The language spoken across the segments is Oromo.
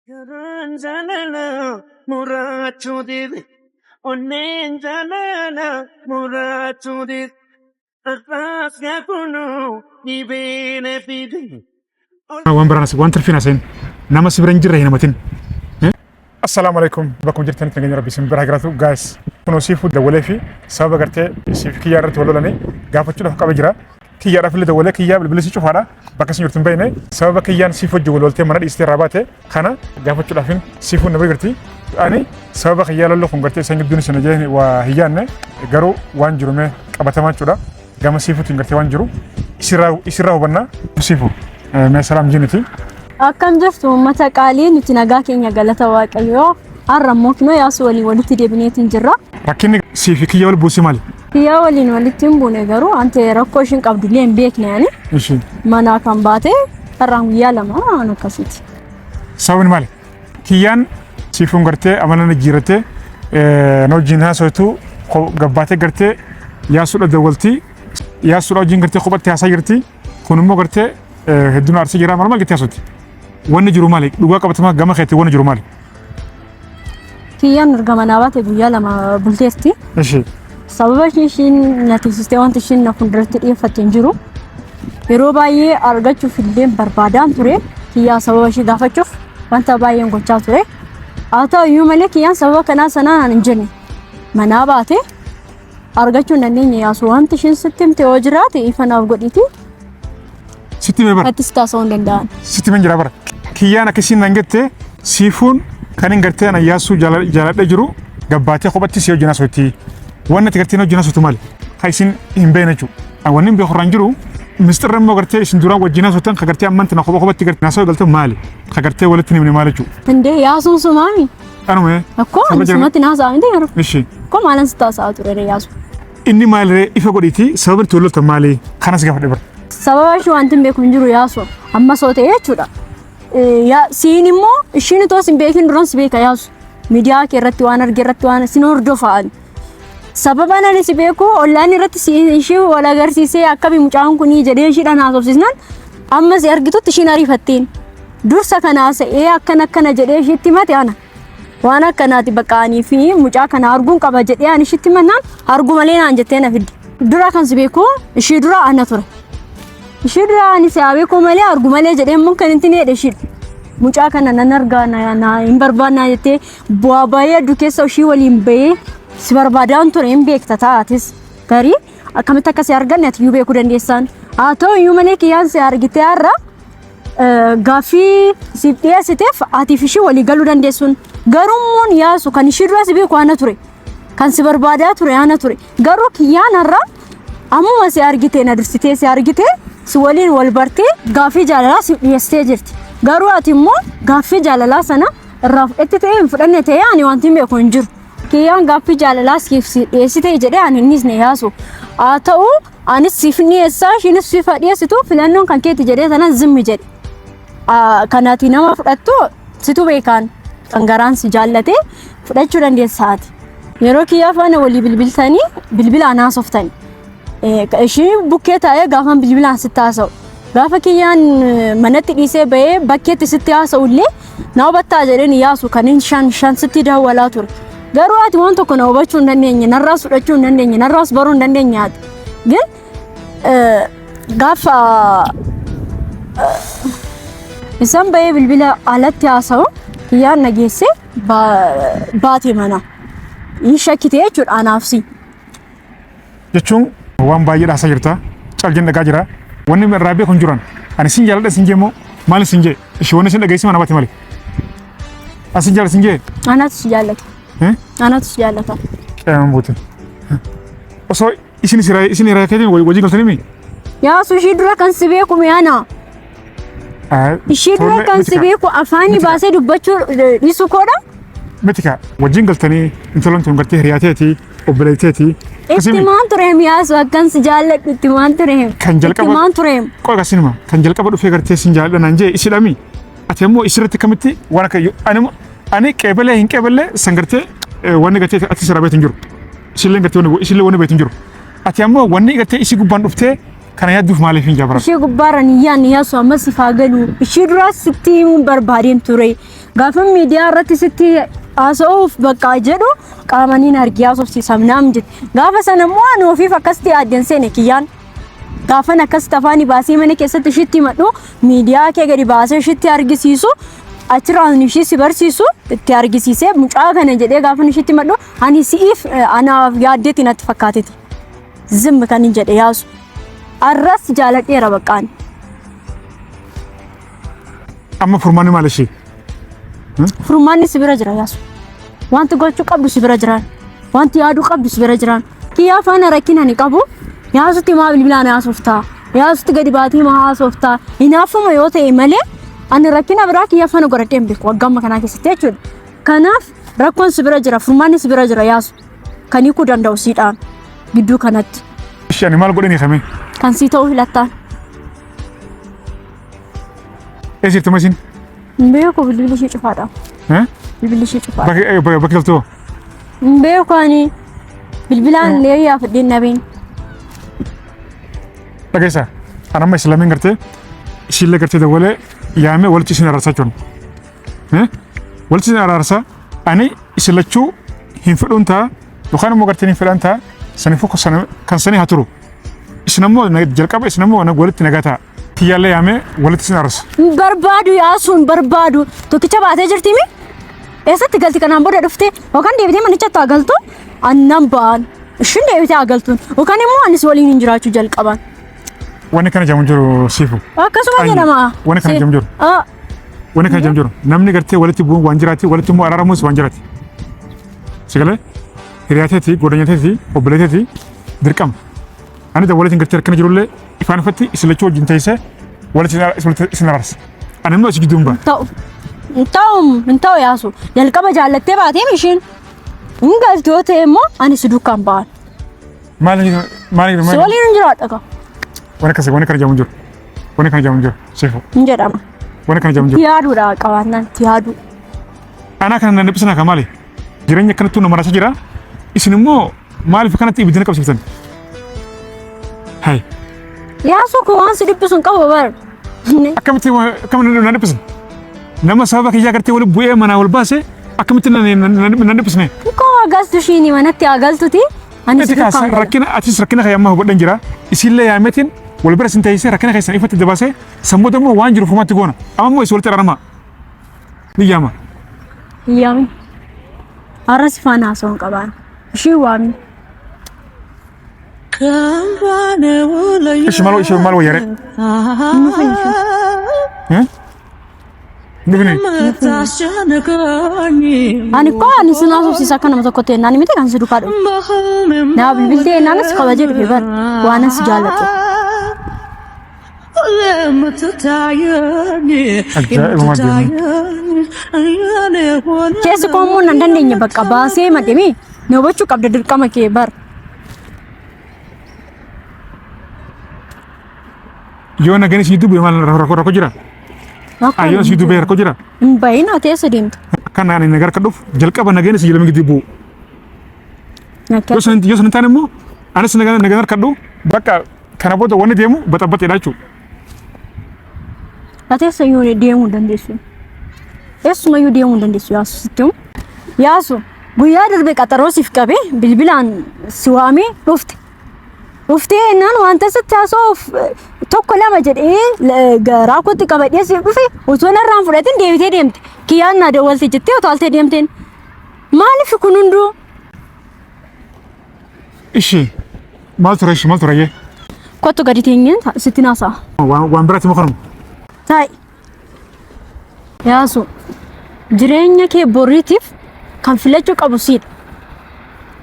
Garaan jaalala muraachuu dide, onneen jaalala muraachuu dide, har'aas gaafunuu dhibee na fide. Waan biraan as waan tirfiin aseen nama si bira hin jirre hin hamatin. Assalaamu alaikum, bakkuma jirtanitti nageenya rabbi isin bira jiraatu. Guys, kunoo siifuu dawwalee fi sababa gartee siif kiyyaa irratti wal lolanii gaafachuudhaaf qaba jira. Kiyyaadhaaf illee dawwalee, kiyyaa bilbilli si cufaadha, bakka isin jirtu hin beekne. Sababa kiyyaan siif wajjin wal loltee mana dhiistee irraa baate kana gaafachuudhaafin siifuun na bira jirti. Ani sababa kiyyaa lolli kun gartee isaan gidduun isin jee waa hin yaadne, garuu waan jiru mee qabatamaa jechuudha. Gama siifuutiin gartee waan jiru isirraa hubanna. Siifu, mee salaam jiiniti. Akkam jirtu uummata qaalii? Nuti nagaa keenya, galata Waaqayyoo. Har'a immoo kinoo Yaasuu waliin walitti deebineetiin jirra. Rakkinni siifi kiyya wal buusee maali? Kiyyaa waliin walitti hin buune, garuu wanti rakkoo ishiin qabdu illee hin beekne ani. Ishii. Manaa kan baate har'aan guyyaa 2 waan akkasiiti. Sababni maali? Kiyyaan siifuun gartee amala na jijjiirrattee na wajjin haasoftu gabbaatee gartee yaasuudha dawwaltii, yaasuudha wajjin gartee kophatti haasaa jirti. Kun immoo gartee hedduun aarsee jira, maal maal jettee haasofti. Wanni jiru maali? Dhugaa qabatamaa gama keetii wanni jiru maali? Kiyyaan erga manaa baate guyyaa 2 bulteerti. Ishii. Sababa ishiin na teessistee wanti ishiin na fuulduratti dhiyeeffatte hin jiru. Yeroo baay'ee argachuuf illee barbaadaan ture. Kiyyaa sababa ishee gaafachuuf wanta baay'een gochaa ture. Haa ta'u iyyuu malee kiyyaan sababa kanaa sanaa naan hin jenne. Manaa baate argachuu hin dandeenye. Yaasu, wanti ishiin sitti himte yoo jiraate ifa naaf godhiiti. Sitti himee bara. Attis taasisuu hin danda'an. Sitti himee jira bara. Kiyyaan akkasiin naan jette, siifuun kan hin gartee ana yaasuu jaaladhee jiru gabbaatee kophatti si wajjin haasofti. Wanni ati gartee na wajjin haasoftu maali? Kan isin hin beekne jechuudha. Wanni hin beeku irraan jiru misxirra immoo gartee isin duraan wajjin haasoftan kan gartee amman tana kopha kophatti gartee haasawaa galtan maali? Kan gartee walitti hin himne maali jechuudha? Indee, Yaasuun sumaami. Anuma. Akkoo ani sumatti naasa'a miti yeroo. Ishi. Akkoo maalan sitti haasa'aa ture ree, Yaasu? Inni maaliree, ifa godhiiti, sababni itti wal loltan maali? Kanas gaafadhe bara. Sababa ishee wanti hin beeku hin jiru, Yaasu. Amma soo ta'e jechuudha. Siin immoo ishiin itoo sin beekin duran si beeka, Yaasu. Miidiyaa kee irratti waan arge irratti waan sin hordofa ani. Sababa ani si beeku ollaan irratti si ishii wal agarsiisee akkami mucaan kunii jedhee ishiidhaan haasofsiisnaan amma si argitutti ishiin ariifatteen. Dursa kana haasa'ee akkana akkana jedhee ishiitti himate ana. Waan akkanaati bakka anii fi mucaa kana arguun qaba jedhee ani ishiitti himannaan argu malee naan jettee na fidde. Dura kan si beeku ishii dura ana ture. Ishii dura ani si haa beeku malee argu malee jedhee immoo kan itti jedhe ishiidha. Mucaa kana nan argaa na hin barbaannaa jettee bu'aa baay'ee hedduu keessa ishii waliin bahee si barbaadaan ture, hin beekta taatis. Garii akkamitti akka si arganne ati iyyuu beekuu dandeessaan. Haa ta'u iyyuu malee kiyyaan si argitee har'a gaaffii siif dhiyeessiteef atiif ishii walii galuu dandeessuun. Garuu immoo Yaasu, kan ishii dura si beeku ana ture. Kan si barbaadaa ture ana ture. Garuu kiyyaan har'a ammuma si argite, na dursitee si argite, si waliin wal bartee gaaffii jaalalaa siif dhiyeessitee jirti. Garuu ati immoo gaaffii jaalalaa sana irraa fudhatte ta'ee hin fudhanne ta'ee ani wanti hin beeku hin jiru. Kiyyaan gaaffii jaalalaa siif si dhiyeessite jedhee ani innis na Yaasu. Haa ta'u, anis siif ni dhiyeessaa, ishiinis siif haa dhiyeessitu, filannoon kan keeti jedhee sanan zimmi jedhe. Kan ati nama fudhattu situ beekaan, kan garaan si jaallate fudhachuu dandeessa ati. Yeroo kiyyaa faana walii bilbiltanii bilbilaan haasoftani. Ishii bukkee taa'ee gaafan bilbilaan sitti haasa'u. Gaafa kiyyaan manatti dhiisee bahee bakkeetti sitti haasa'u illee na hubattaa jedheen, Yaasu, kan inni shan shan sitti dawwalaa ture. Garuu ati waan tokko na hubachuu hin dandeenye, narraas fudhachuu hin dandeenye, narraas baruu hin dandeenye ati. Gin gaafa isaan bahee bilbila alatti haasa'u kiyyaan na geessee baate mana. Hin shakkite jechuudha anaaf si. Jechuun waan baay'ee haasaa jirta. Cal jeen dhagaa jira. Wanni irraa beeku hin jiran. Ani sin jaaladha sin jee moo maal sin jee? Ishee wanni sin dhageessi mana baate malee. Asin jaaladha sin jee? Anatu si jaallata. Anatu si jaallata. Qeeman buute. Osoo isin isin hiriyaa keetiin wajjin galtanii mi? Yaasu, ishii dura kan si beeku mi'aana. Ishii dura kan si beeku afaanii baasee dubbachuu dhiisuu koodha. Miti kaa, wajjin galtanii intalon tun gartee hiriyaa teeti, obboleetteeti. Itti maan tureem, Yaasu, akkan si jaalladhu itti maan tureem. Kan jalqaba Itti maan tureem. Qoqa kasinuma kan jalqaba dhufee gartee sin jaalladha naan jee isidhami. Ati ammoo isirratti akkamitti waan akka ani qeebalee hin qeebalee san gartee wanni gartee ati sirraa beektu hin jiru. Isillee gartee wanni isillee wanni beektu hin jiru. Ati ammoo wanni gartee isii gubbaan dhuftee Kana yaadduuf maaliif hin jabra? Ishee gubbaarra niyyaan yaasu amma siif haa galu. Ishee duraas sitti himuun barbaadeen ture. Gaafa miidiyaa irratti sitti haasa'uuf bakka jedhu qaamaniin argee haasofsiisa naam jette. Gaafa sana immoo ani ofiif akkasitti yaaddeen seene kiyyaan. Gaafan akkasitti afaanii baasee mana keessatti ishitti himadhu miidiyaa kee gadi baasee ishitti argisiisu achirraan ishii si barsiisu itti argisiisee mucaa kana jedhee gaafan ishitti himadhu ani si'iif anaaf yaaddeetti natti fakkaateti. Zim kan hin jedhe yaasu. Arras jaaladheera baqqaan. Amma furmaanni maal ishee? Furmaanni si bira jira yaasu. Wanti gochuu qabdu si bira jiraan. Wanti yaaduu qabdu si bira jiraan. Kiyyaa faana rakkina ni qabu. Yaasutti maa bilbilaan haasoftaa? Yaasutti gadi baatee maa haasoftaa? Hinaaffuma yoo ta'e malee ani rakkina biraa kiyyaa faana godhadhee hin beeku waggaa amma kanaa keessatti jechuudha. Kanaaf rakkoon si bira jira, furmaanni si bira jira yaasu. Kan hiikuu danda'u siidhaan gidduu kanatti. Ishee ani maal godheen hiikamee? Kan sii ta'uu filattaan. Eessa jirti amma isin? Hin beeku bilbilli ishee cufaadha. Eh? Bilbilli ishee cufaadha. Bakki bakki galtuu? Hin beeku ani bilbilaan illee yaafadheen dhabeen. Dhageessa. Ani amma isin lameen gartee ishiillee gartee dawwalee yaamee walitti isin araarsaa jechuun. Walitti isin araarsa ani isin lachuu hin fedhuun ta'a yookaan immoo gartee hin fedhan ta'a saniifuu kan sanii haa turu. Isin ammoo jalqaba isin ammoo walitti nagaa ta'a. Kiyyaallee yaamee walitti isin araarsa. Hin barbaadu yaasuu hin barbaadu. Tokkicha baatee jirti mi? Eessatti galti kanaan booda dhuftee yookaan deebitee manichatti haa galtu annan ba'an. Ishiin deebitee haa galtuun yookaan immoo anis waliin hin jiraachuu jalqaban. Wanni kana jedhamu jiru siifu. Akkasuma jedhama. Wanni kana jedhamu jiru. Wanni kana jedhamu jiru. Namni gartee walitti bu'uun waan jiraati, walitti immoo araaramuus waan jiraati. Sigalee hiriyaateeti, godhanyateeti, obboleeteeti dirqama. Ani walitti gartee rakkina jirullee ifaan ifatti isin lachuu wajjin teessee walitti isin araarsa. Ani immoo isin gidduun ba'a. Ta'u. Hin ta'u hin ta'u yaasu. Jalqaba jaallattee baateem ishiin. Hin galti yoo ta'e immoo ani si duukaan ba'an. Maal maal Si waliin hin jiraadha kaa. Wani akkasii wani kana jedhamu jiru. Wani kana jedhamu jiru. Sifu. Hin jedhama. Wani kana jedhamu jiru. Itti yaaduudha qabaannaan itti yaaduu. Anaa kana nan dhiphisina kan maali? Jireenya akkanattuu nama rasa jira. Isin immoo maaliif akkanatti ibidda na qabsiiftan? Hai. Yaasuu koo waan si dhiphisu hin qabu bar. Akkamitti akkamitti na dhiphisan? Nama sababa kiyyaa gartee wali bu'ee manaa wal baase akkamitti na dhiphisne? Koo agaltu ishiin manatti agaltuti. Ani si Ati kaasa duukaan gala. rakkina atis rakkina kee amma hubadhan jira. Isillee yaametiin wal bira isin teessee rakkina keessan ifatti dabaasee sammuu immoo waan jiru furmaatti goona. Amma immoo isin walitti araarama. Ni yaama. Hin yaamin. Har'a si faana haasa'uu hin qabaan. Ishii waamin. Ishi maal ishee maal wayyare? Hin dhufin ishee. Eh? Hin dhufine? Ani koo ani sin haasofsiisa akka nama tokko ta'e naan miti kan si duukaa dhufe. Naa bilbiltee naanis kabajee dhufe bar waanan si jaalladhu. Ajaa'ibuma deemu. Keessi koo immoo nan dandeenye bakka baasee madhimi na hubachuu qabda dirqama kee bar. Yoo nagaan isin gidduu bu'e maal rakkoo rakkoo jira? Rakkoon Yoo isin gidduu bu'e rakkoo jira? Hin bahin ati eessa deemta? Akka naan nagaa harka dhufu jalqaba nagaan isin lama gidduu bu'u. Yoo san hin taane immoo anis nagaan nagaan harka bakka kana booda wanni deemu baxabaxeedha jechuudha. Ati eessa iyyuu deemuu hin dandeessu. Eessumayyuu deemuu hin dandeessu yaasu sitti himu. Yaasu guyyaa darbe qaxaroo siif qabee bilbilaan si waamee dhufte. Dhuftee jennaan wanta sitti haasa'uuf tokko lama jedhee garaa kootti qabadhee siif dhufe osoo narraan fudhatin deebitee deemte. Kiyyaan naa dawwalte jettee utaaltee deemteen. Maaliif kun hunduu? Ishi maal ture ishi maal ture yee? Kottu gadi teenyeen sitti naasa'a. Waan biraatti moo kanuma? Taa'i. Yaasu jireenya kee boriitiif kan filachuu qabu siidha.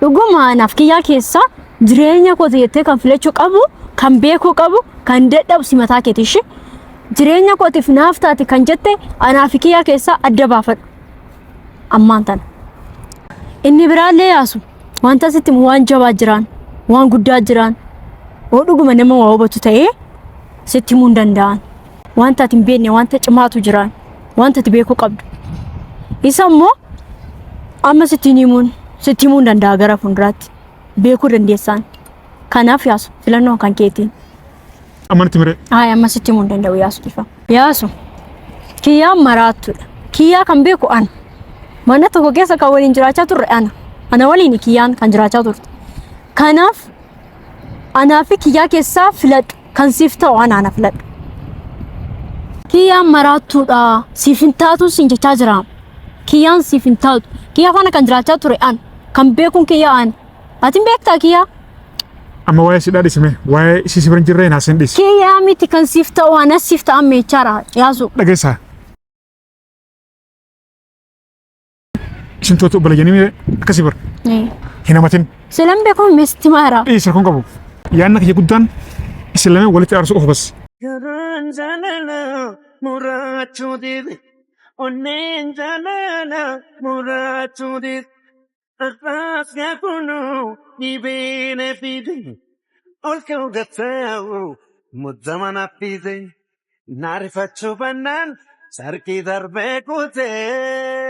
Dhuguma anaaf kiyyaa keessaa jireenya kooti jettee kan filachuu qabu, kan beekuu qabu, kan dadhabu si mataa keeti ishee. Jireenya kootiif naaf taate kan jette anaaf kiyyaa keessaa adda baafadhu. Ammaan tana. Inni biraallee yaasu wanta sitti himu waan jabaa jiraan, waan guddaa jiraan. Yoo dhuguma nama waa hubatu ta'ee sitti himuu hin danda'an. Wanta ati hin beekne wanta cimaatu jiraan. Wanta ati beekuu qabdu. Isa immoo amma sitti himuun sitti himuu hin danda'a gara fuulduraatti. Beekuu dandeessaan. Kanaaf yaasu filannoon kan keetiin. Amma natti miree. Hayi amma sitti himuu hin danda'u Yaasu dhiifama. Yaasu kiyyaan maraattuudha. Kiyyaa kan beeku ana. Mana tokko keessa kan waliin jiraachaa turre ana. Ana waliin kiyyaan kan jiraachaa turte. Kanaaf anaa fi kiyyaa keessaa filadhu. Kan siif ta'u ana ana filadhu. Kiyyaan maraattuudha. Siif hin taatu siin jechaa jira. Kiyyaan siif hin taatu. Kiyyaa faana kan jiraachaa ture ana. Kan beekuun kiyyaa ana. Ati hin beektaa kiyyaa? Amma waa'ee sidhaa dhisime waa'ee isii si bira hin jirree naas hin dhisi. Kiyyaa miti kan siif ta'u anas siif ta'an meechaara yaasu. Dhageessaa. Isin tootu obboleeyyanii akkasii bara. Hin hamatin. Silan beekuu misti maara. Dhiisi rakkoon qabu. Yaadna kiyya guddaan isin lameen walitti aarsuu qofa bas. Garaan jaalala muraachuu dide onneen jaalala muraachuu dide har'aas gaafunuu dhibee na fide ol ka'uu gata'u muddama na fide na rifachuu bannaan sarkii darbee kutee.